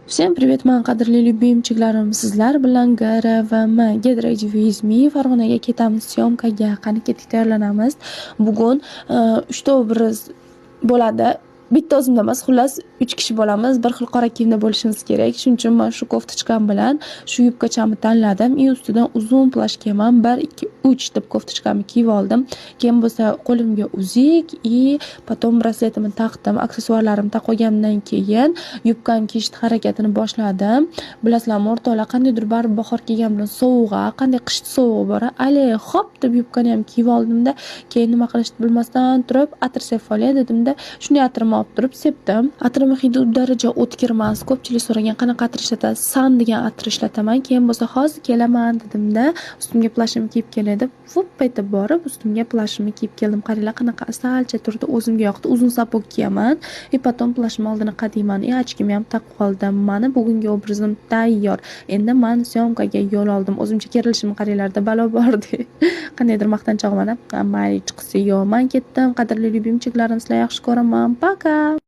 Всем привет, man qadrli любимчик larim. Sizlar bilan GRVM Get Ready With Me. Farg'onaga ketamiz съёмка ga. Qani, ketdik, tayyorlanamiz. Bugun uchta obraz bo'ladi. Bitta o'zimda emas, xullas, uch kishi bo'lamiz. Bir xil qora kiyimda bo'lishimiz kerak. Shuning uchun man shu кофточка m bilan shu yubkachamni tanladim и ustidan uzun plash kiyaman. Bir, ikki, uch deb кофточка mni kiyib oldim. Keyin bo'lsa qo'limga uzuk и потом brasletimni taqdim. Aksessuarlarimni taqib olganimdan keyin yubkamni kiyishni harakatini boshladim. Bilasizlarmi, o'rtoqlar, qandaydir baribir bahor kelgani bilan sovuq, qanday qishni sovug'i bor, ale hop deb yubkani ham kiyib oldimda, keyin nima qilishni bilmasdan turib, atir sepib olay dedimda, shunday atirimni olib turib sepdim. Atirimni hidi u daraja o'tkir emas. Ko'pchilik so'ragan, qanaqa atir ishlatasiz? San degan atir ishlataman. Keyin bo'lsa hozir kelaman dedimda, ustimga plashimni kiyib kelay deb, vup etib borib ustimga plashimni kiyib keldim. Qaranglar, qanaqa asalcha turdi, o'zimga yoqdi. Uzun сапог kiyaman и потом plashimni oldini qadiyman и очки mni ham taqib oldim. Mani bugungi obrazim tayyor. Endi man съёмка ga yo'l oldim. O'zimcha kerilishimni qaranglarda, balo bor. Qandaydir maqtanchoqman, mayli, chiqsa yo'q. Man ketdim, qadrli любимчик larim, sizlarni yaxshi ko'raman. Пока.